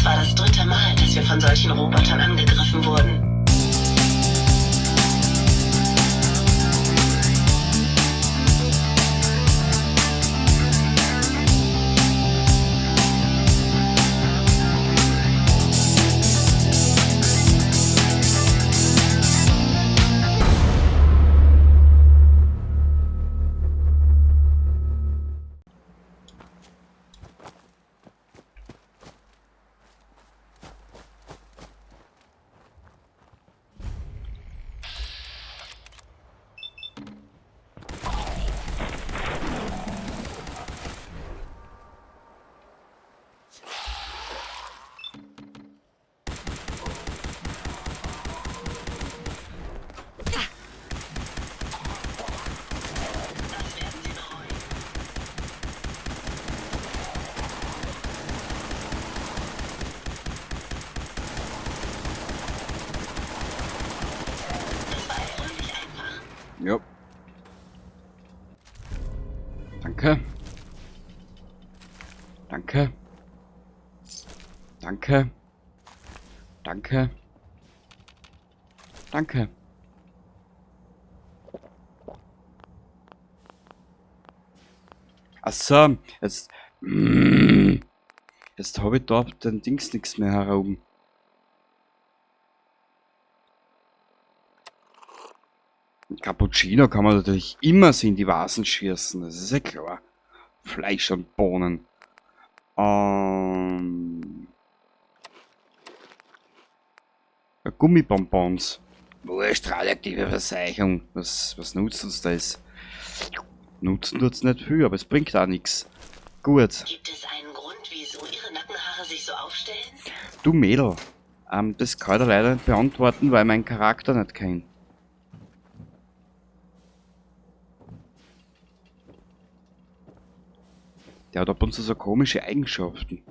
war das dritte Mal, dass wir von solchen Robotern angegriffen wurden. Das werden sie bereuen. Das war erfreulich einfach. Ja. Danke. Danke. Danke. Danke. Danke. Ach so, jetzt. Jetzt habe ich da auf den Dings nichts mehr herum. Cappuccino kann man natürlich immer so in die Vasen schießen, das ist ja klar. Fleisch und Bohnen. Gummibonbons. Wurscht, radioaktive Verseuchung. Was nutzt uns das? Nutzen tut's nicht viel, aber es bringt auch nix. Gut. Gibt es einen Grund, wieso Ihre Nackenhaare sich so aufstellen? Du Mädel, das kann ich dir leider nicht beantworten, weil mein Charakter nicht kennt. Der hat ab und zu so komische Eigenschaften.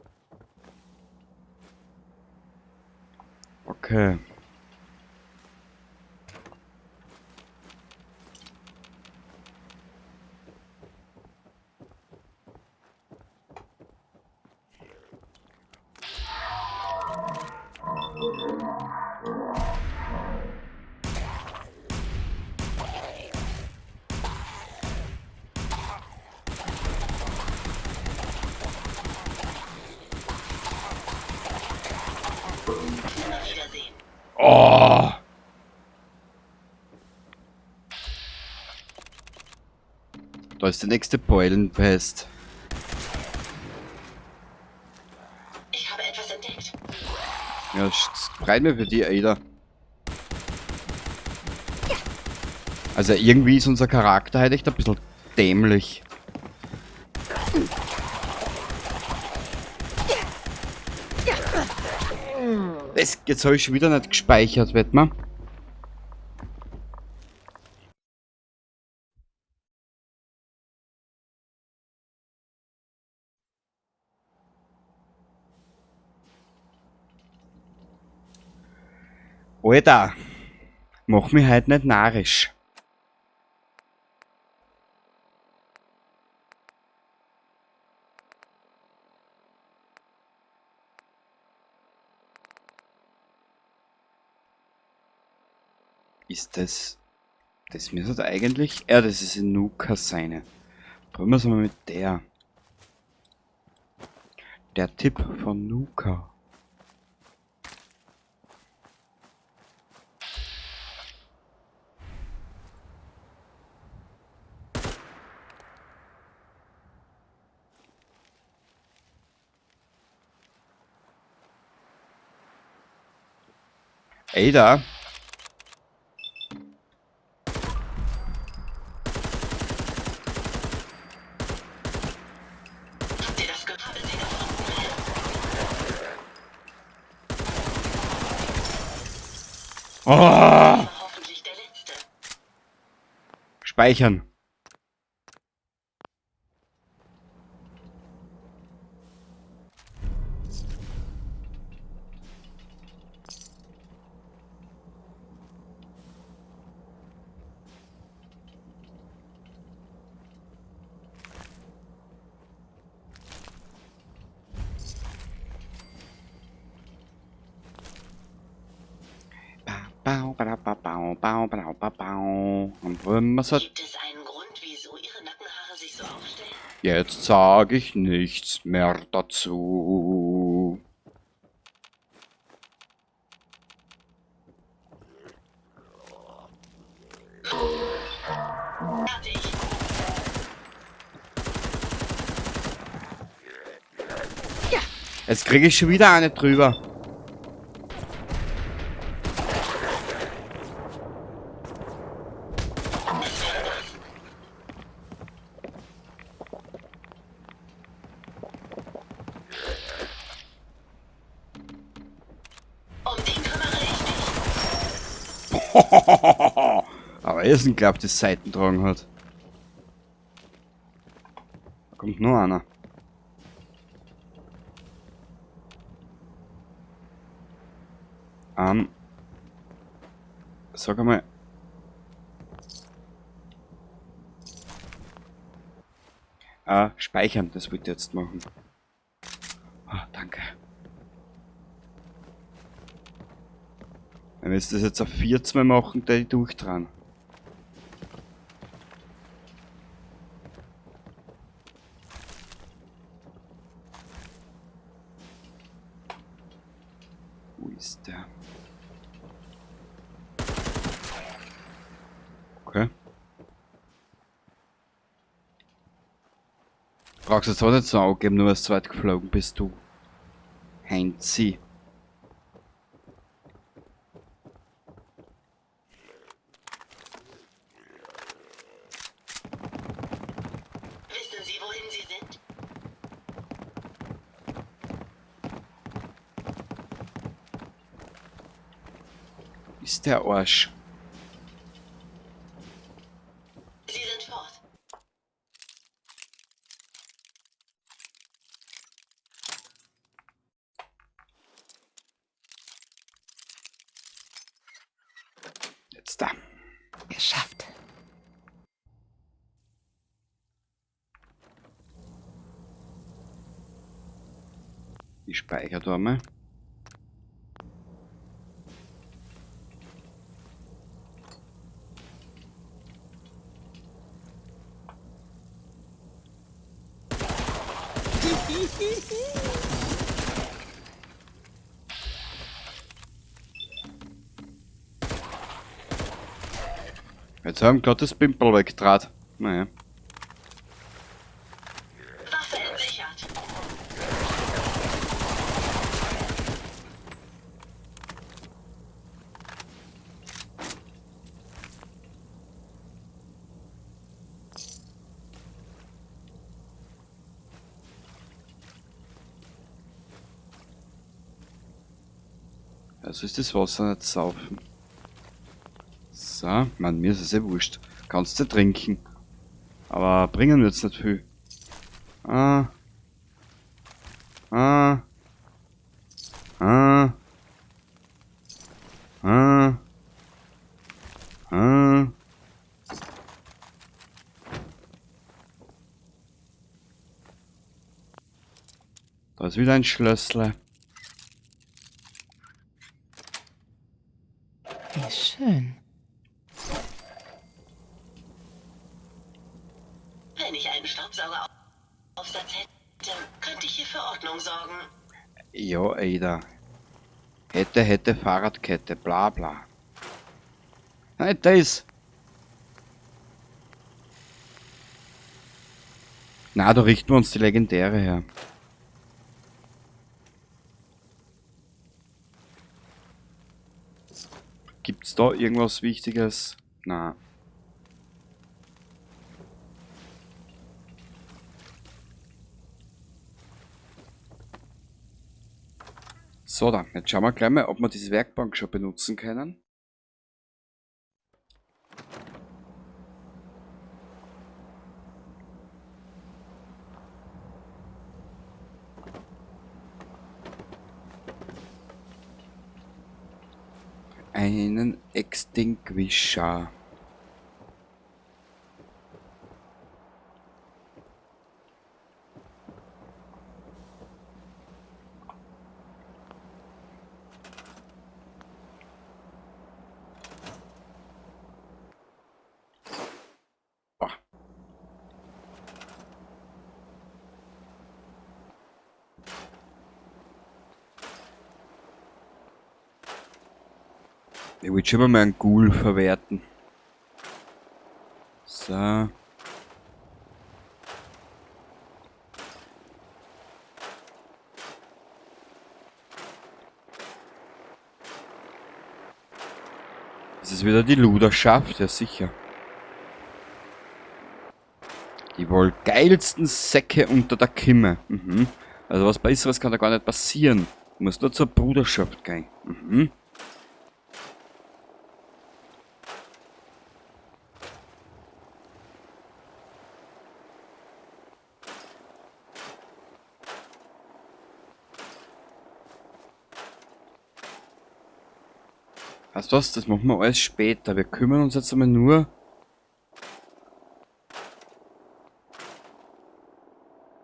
Okay. Oh! Da ist die nächste Beulenpest. Ich habe etwas entdeckt. Ja, das freut mich für die, Ada. Also irgendwie ist unser Charakter halt echt ein bisschen dämlich. Das, jetzt hab ich schon wieder nicht gespeichert, wett mal. Alter, mach mich halt nicht narrisch. Ist das... Das müsste eigentlich... Ja, das ist in Nuka seine. Probieren wir's mal mit der. Der Tipp von Nuka. Ada. Habt ihr das gehört? Habe sie gefunden. Oh! Hoffentlich der letzte. Speichern. Bau, ba, ba, bau, bau, bau, ba, bau. Und wenn man so. Gibt es einen Grund, wieso Ihre Nackenhaare sich so aufstellen? Jetzt sage ich nichts mehr dazu. Fertig. Jetzt kriege ich schon wieder eine drüber. Es wäre das. Um den kümmere ich mich. Aber er ist ein Glaub, das Seitendrang hat. Da kommt nur einer. Sag einmal. Ah, speichern, das wollte ich jetzt machen. Ah, danke. Wenn wir jetzt das jetzt auf 14 Mal machen, der ich durch dran. Wo ist der? Okay. Brauchst du zwar nicht so angeben, nur weil du zu weit geflogen bist, du. Heinzi. Wissen Sie, wohin Sie sind? Ist der Arsch. Sie sind fort. Jetzt da. Geschafft. Ich speichere da mal. Jetzt haben gerade das Pimperl weggetraut. Naja. Waffe entsichert. Also ist das Wasser nicht saufen. So, man, mir ist es eh wurscht. Kannst du trinken. Aber bringen wird's nicht viel. Ah. Ah. Ah. Ah. Ah. Da ist wieder ein Schlössle. Wie schön. Wenn ich einen Staubsaugeraufsatz hätte, könnte ich hier für Ordnung sorgen. Ja, Ada. Hätte, hätte, Fahrradkette, bla bla. Nein, da ist. Na, da richten wir uns die Legendäre her. Gibt's da irgendwas Wichtiges? Na. So, dann. Jetzt schauen wir gleich mal, ob wir diese Werkbank schon benutzen können. Einen Extinguisher. Ich wollte schon mal einen Ghoul verwerten. So. Das ist wieder die Luderschaft, ja sicher. Die wohl geilsten Säcke unter der Kimme. Mhm. Also was Besseres kann da gar nicht passieren. Du musst nur zur Bruderschaft gehen. Mhm. Weißt du was, das machen wir alles später. Wir kümmern uns jetzt einmal nur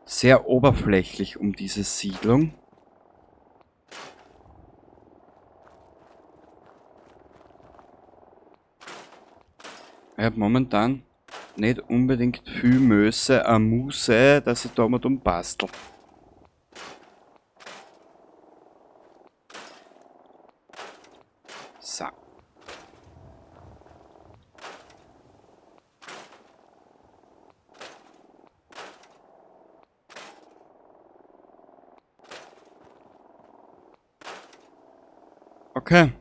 sehr oberflächlich um diese Siedlung. Ich hab momentan nicht unbedingt viel Muße, dass ich da mal drum bastel. So. Okay.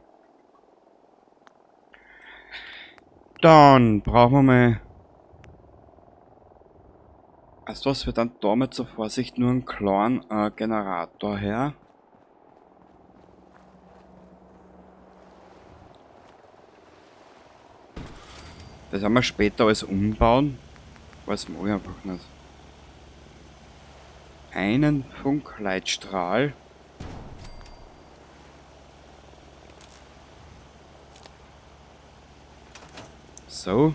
Dann brauchen wir mal... Weißt du was, wir dann da mal zur Vorsicht nur einen kleinen Generator her. Das werden wir später alles umbauen. Was mag ich einfach nicht. Einen Funkleitstrahl. So.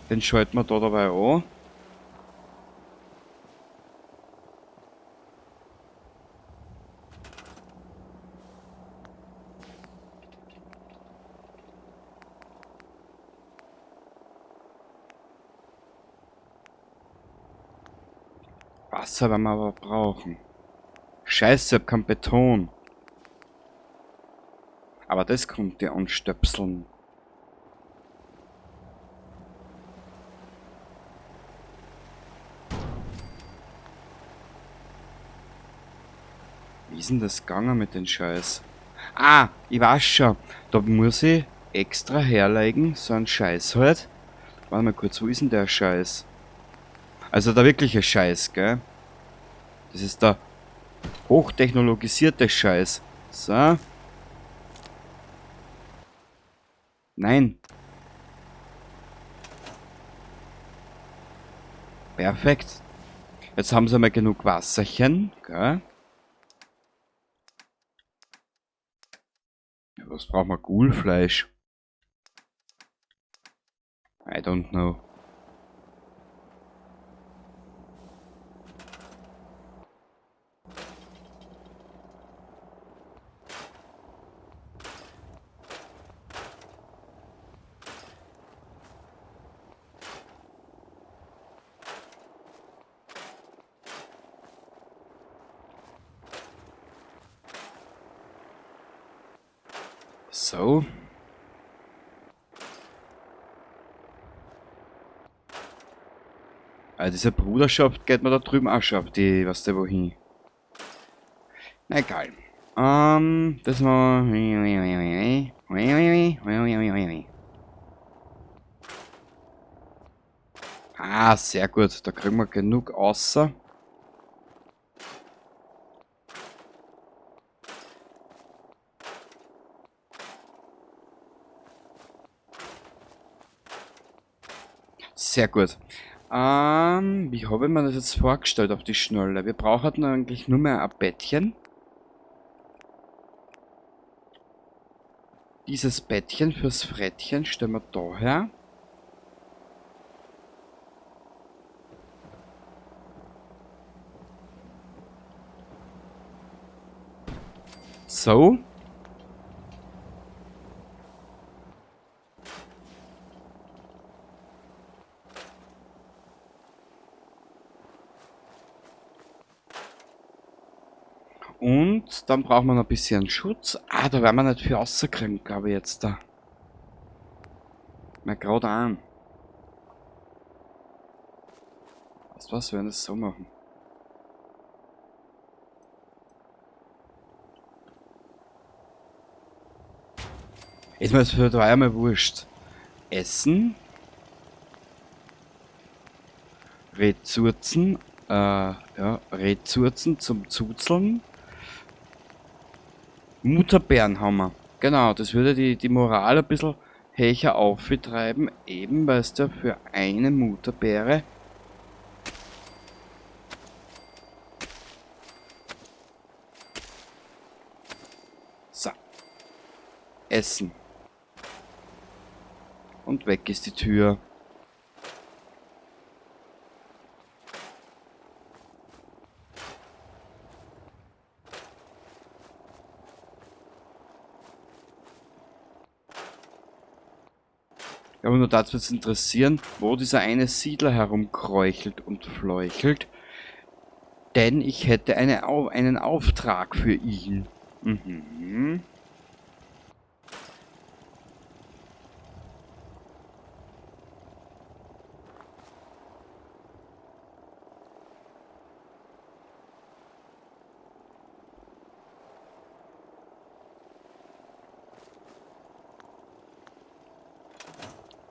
Den schalten wir da dabei an. Wasser werden wir aber brauchen. Scheiße, ich hab keinen Beton. Aber das kommt ja anstöpseln. Wie ist denn das gegangen mit dem Scheiß? Ah, ich weiß schon. Da muss ich extra herlegen, so einen Scheiß halt. Warte mal kurz, wo ist denn der Scheiß? Also der wirkliche Scheiß, gell? Das ist der hochtechnologisierte Scheiß. So. Nein. Perfekt. Jetzt haben sie mal genug Wasserchen, gell? Ja, was braucht man? Ghoulfleisch. I don't know. So. Also diese Bruderschaft geht mir da drüben auch schon auf die, was der wohin. Na egal. Das war. Ah, sehr gut. Da kriegen wir genug außer. Sehr gut. Wie habe ich mir das jetzt vorgestellt auf die Schnelle? Wir brauchen eigentlich nur mehr ein Bettchen. Dieses Bettchen fürs Frettchen stellen wir da her. So. Und dann brauchen wir noch ein bisschen Schutz. Ah, da werden wir nicht viel rauskriegen, glaube ich jetzt da. Mal gerade an. Weißt du was, wir werden das so machen. Ist mir das für drei einmal wurscht. Essen. Ressourcen. Ja, Ressourcen zum Zuzeln. Mutterbeeren haben wir. Genau, das würde die Moral ein bisschen höher auftreiben. Eben, weißt du, für eine Mutterbeere. So. Essen. Und weg ist die Tür. Ja, aber nur dazu wird's interessieren, wo dieser eine Siedler herumkräuchelt und fleuchelt. Denn ich hätte einen Auftrag für ihn. Mhm.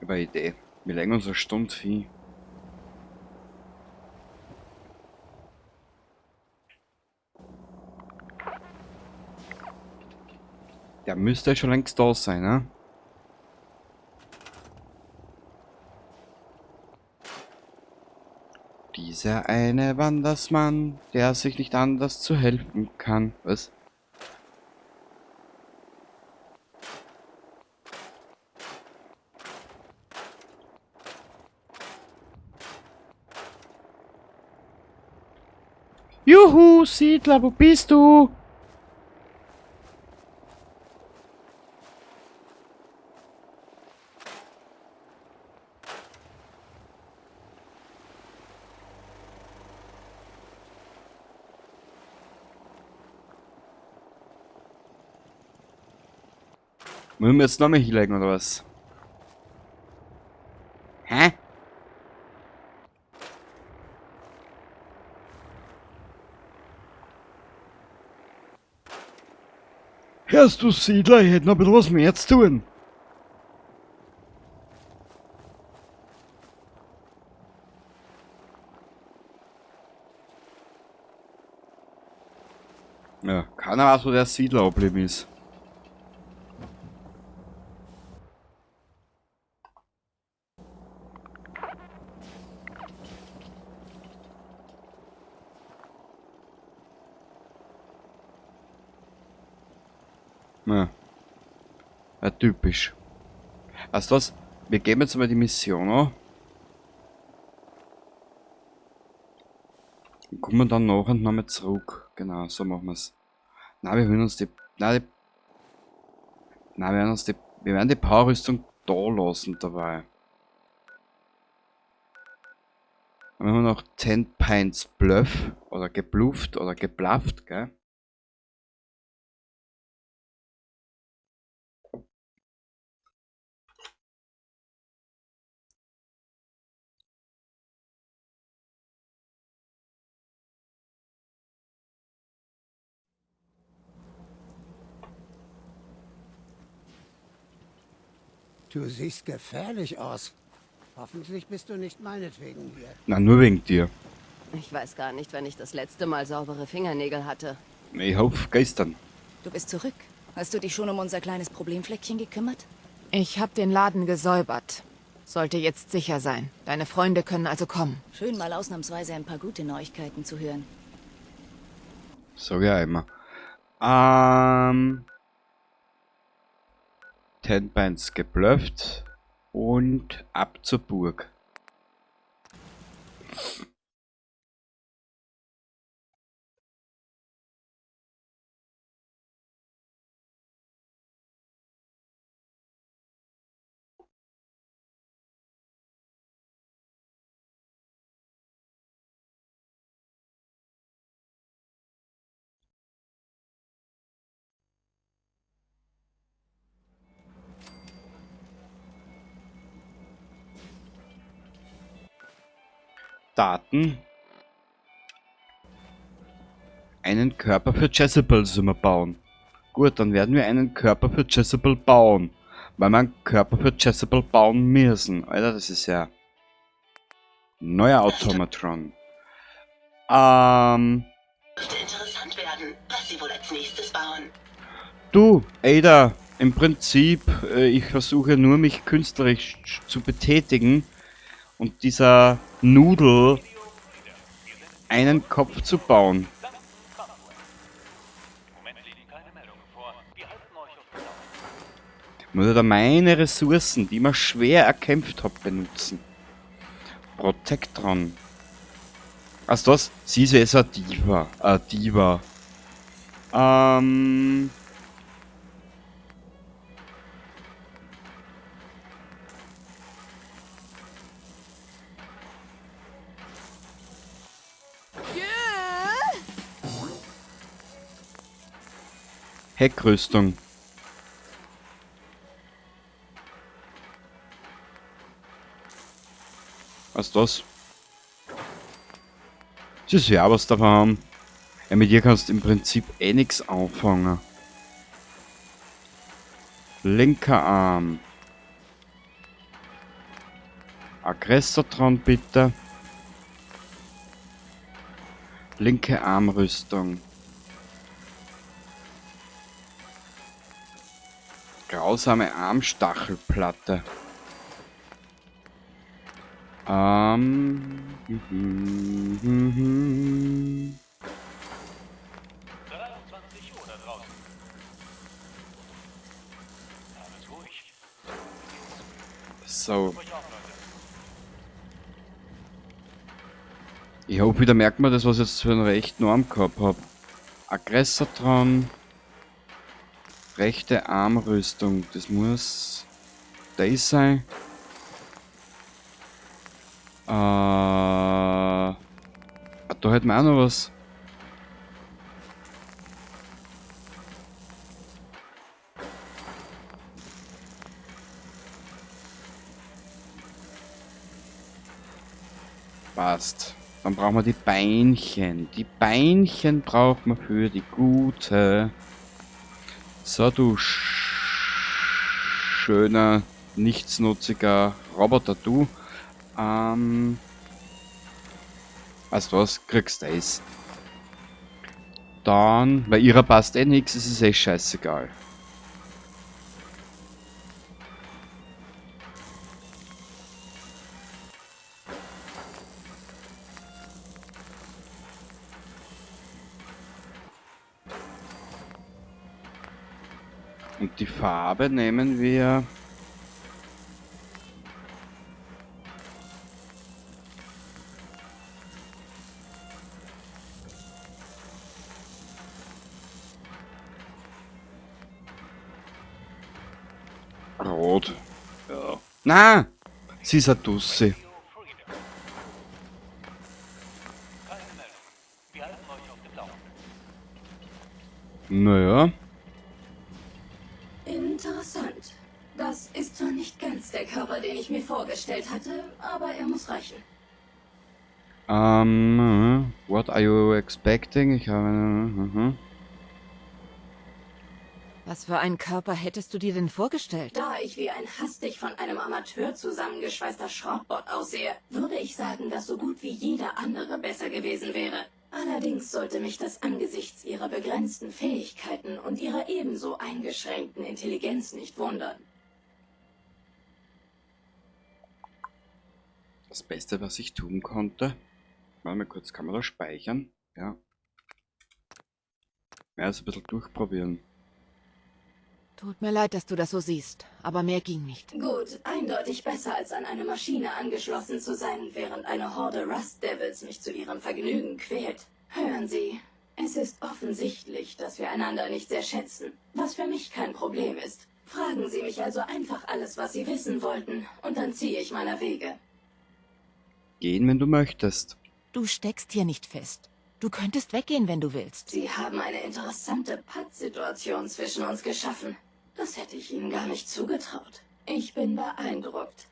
Aber Idee. Wir legen uns eine Stunde hin. Der müsste ja schon längst da sein, ne? Dieser eine Wandersmann, der sich nicht anders zu helfen kann. Was? Juhu, Siedler, wo bist du? Müssen wir jetzt nochmal hinlegen, oder was? Hä? Hörst du, Siedler, ich hätte noch ein bisschen was mehr zu tun. Ja, keiner weiß, wo der Siedler abgeblieben ist. Ja. Ja, typisch. Weißt du was? Wir geben jetzt mal die Mission an. Und kommen dann nachher nochmal zurück. Genau, so machen wir's. Nein, wir hören uns die. Nein, die, nein, wir werden uns die. Wir werden die Powerrüstung da lassen dabei. Dann haben wir noch 10 Pines Bluff oder geblufft oder geblufft, gell? Du siehst gefährlich aus. Hoffentlich bist du nicht meinetwegen hier. Na, nur wegen dir. Ich weiß gar nicht, wann ich das letzte Mal saubere Fingernägel hatte. Ich hoffe, gestern. Du bist zurück. Hast du dich schon um unser kleines Problemfleckchen gekümmert? Ich hab den Laden gesäubert. Sollte jetzt sicher sein. Deine Freunde können also kommen. Schön, mal ausnahmsweise ein paar gute Neuigkeiten zu hören. Sag ich auch immer. 10 Pines geblufft und ab zur Burg. Daten. Einen Körper für Jezebel sollen wir bauen. Gut, dann werden wir einen Körper für Jezebel bauen. Weil wir einen Körper für Jezebel bauen müssen. Alter, das ist ja... Neuer Automatron. Dürfte interessant werden, was sie wohl als nächstes bauen. Du, Ada, im Prinzip, ich versuche nur, mich künstlerisch zu betätigen und dieser Nudel einen Kopf zu bauen. Ich muss da meine Ressourcen, die ich mir schwer erkämpft hab, benutzen. Protectron. Also das, sie ist ja so eine Diva. Diva. Heckrüstung. Was ist das? Das ist ja was davon haben. Ja, mit ihr kannst du im Prinzip eh nix anfangen. Linker Arm. Aggressotron bitte. Linke Armrüstung. Grausame Armstachelplatte. 23 Uhr da draußen. Alles ruhig. So. Ruhig auf, Leute. Ich hoffe, wieder merkt man das, was ich jetzt für einen rechten Arm gehabt hab. Aggressotron. Rechte Armrüstung. Das muss das sein. Da hätten wir auch noch was. Passt. Dann brauchen wir die Beinchen. Die Beinchen brauchen wir für die gute. So, du schöner, nichtsnutziger Roboter, du. Weißt du was? Kriegst du das. Dann, weil ihrer passt eh nix, ist es eh scheißegal. Und die Farbe nehmen wir... Rot. Ja. Na! Sie ist eine Tussi. Naja. Interessant. Das ist zwar nicht ganz der Körper, den ich mir vorgestellt hatte, aber er muss reichen. What are you expecting? Ich habe... Was für einen Körper hättest du dir denn vorgestellt? Da ich wie ein hastig von einem Amateur zusammengeschweißter Schraubboard aussehe, würde ich sagen, dass so gut wie jeder andere besser gewesen wäre. Allerdings sollte mich das angesichts ihrer begrenzten Fähigkeiten und ihrer ebenso eingeschränkten Intelligenz nicht wundern. Das Beste, was ich tun konnte. Warte mal kurz, kann man das speichern? Ja. Ja, also ein bisschen durchprobieren. Tut mir leid, dass du das so siehst, aber mehr ging nicht. Gut, eindeutig besser als an eine Maschine angeschlossen zu sein, während eine Horde Rust Devils mich zu ihrem Vergnügen quält. Hören Sie, es ist offensichtlich, dass wir einander nicht sehr schätzen, was für mich kein Problem ist. Fragen Sie mich also einfach alles, was Sie wissen wollten, und dann ziehe ich meiner Wege. Gehen, wenn du möchtest. Du steckst hier nicht fest. Du könntest weggehen, wenn du willst. Sie haben eine interessante Pattsituation zwischen uns geschaffen. Das hätte ich Ihnen gar nicht zugetraut. Ich bin beeindruckt.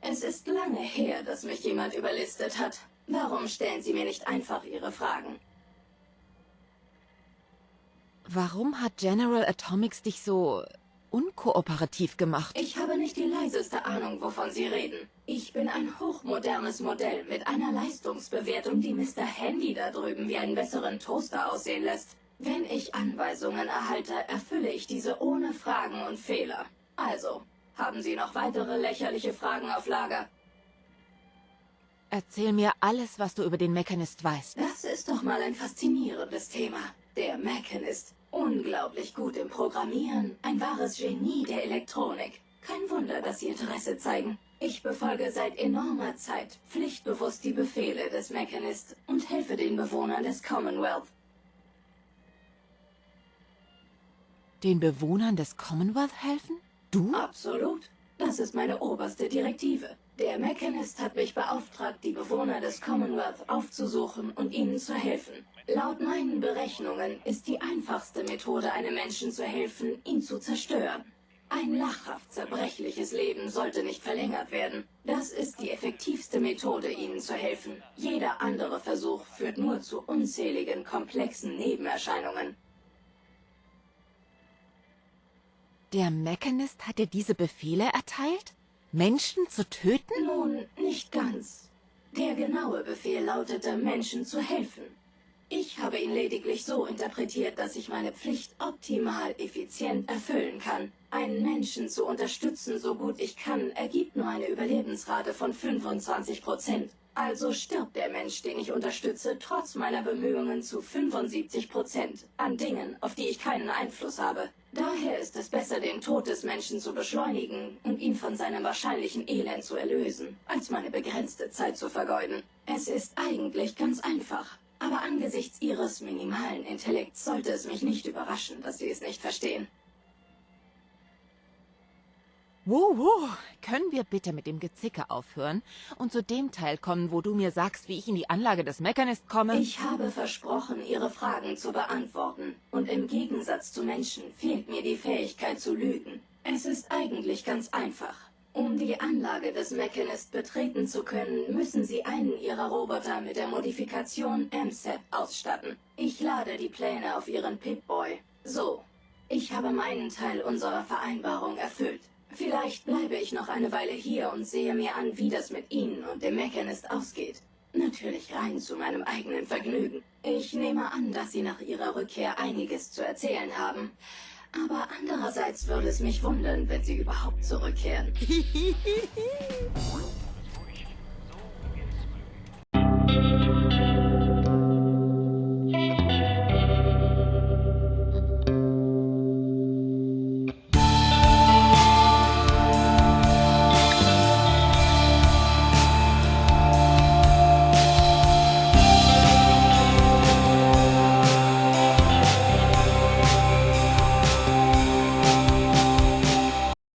Es ist lange her, dass mich jemand überlistet hat. Warum stellen Sie mir nicht einfach Ihre Fragen? Warum hat General Atomics dich so unkooperativ gemacht? Ich habe nicht die leiseste Ahnung, wovon Sie reden. Ich bin ein hochmodernes Modell mit einer Leistungsbewertung, die Mr. Handy da drüben wie einen besseren Toaster aussehen lässt. Wenn ich Anweisungen erhalte, erfülle ich diese ohne Fragen und Fehler. Also, haben Sie noch weitere lächerliche Fragen auf Lager? Erzähl mir alles, was du über den Mechanist weißt. Das ist doch mal ein faszinierendes Thema. Der Mechanist. Unglaublich gut im Programmieren. Ein wahres Genie der Elektronik. Kein Wunder, dass Sie Interesse zeigen. Ich befolge seit enormer Zeit pflichtbewusst die Befehle des Mechanist und helfe den Bewohnern des Commonwealth. Den Bewohnern des Commonwealth helfen? Du? Absolut. Das ist meine oberste Direktive. Der Mechanist hat mich beauftragt, die Bewohner des Commonwealth aufzusuchen und ihnen zu helfen. Laut meinen Berechnungen ist die einfachste Methode, einem Menschen zu helfen, ihn zu zerstören. Ein lachhaft zerbrechliches Leben sollte nicht verlängert werden. Das ist die effektivste Methode, ihnen zu helfen. Jeder andere Versuch führt nur zu unzähligen komplexen Nebenerscheinungen. Der Mechanist hat dir diese Befehle erteilt? Menschen zu töten? Nun, nicht ganz. Der genaue Befehl lautete, Menschen zu helfen. Ich habe ihn lediglich so interpretiert, dass ich meine Pflicht optimal effizient erfüllen kann. Einen Menschen zu unterstützen, so gut ich kann, ergibt nur eine Überlebensrate von 25%. Also stirbt der Mensch, den ich unterstütze, trotz meiner Bemühungen zu 75% an Dingen, auf die ich keinen Einfluss habe. Daher ist es besser, den Tod des Menschen zu beschleunigen und ihn von seinem wahrscheinlichen Elend zu erlösen, als meine begrenzte Zeit zu vergeuden. Es ist eigentlich ganz einfach. Aber angesichts Ihres minimalen Intellekts sollte es mich nicht überraschen, dass Sie es nicht verstehen. Wow, wow. Können wir bitte mit dem Gezicke aufhören und zu dem Teil kommen, wo du mir sagst, wie ich in die Anlage des Mechanist komme? Ich habe versprochen, Ihre Fragen zu beantworten. Und im Gegensatz zu Menschen fehlt mir die Fähigkeit zu lügen. Es ist eigentlich ganz einfach. Um die Anlage des Mechanist betreten zu können, müssen Sie einen Ihrer Roboter mit der Modifikation MSAP ausstatten. Ich lade die Pläne auf Ihren Pip-Boy. So, ich habe meinen Teil unserer Vereinbarung erfüllt. Vielleicht bleibe ich noch eine Weile hier und sehe mir an, wie das mit Ihnen und dem Mechanist ausgeht. Natürlich rein zu meinem eigenen Vergnügen. Ich nehme an, dass Sie nach Ihrer Rückkehr einiges zu erzählen haben. Aber andererseits würde es mich wundern, wenn Sie überhaupt zurückkehren.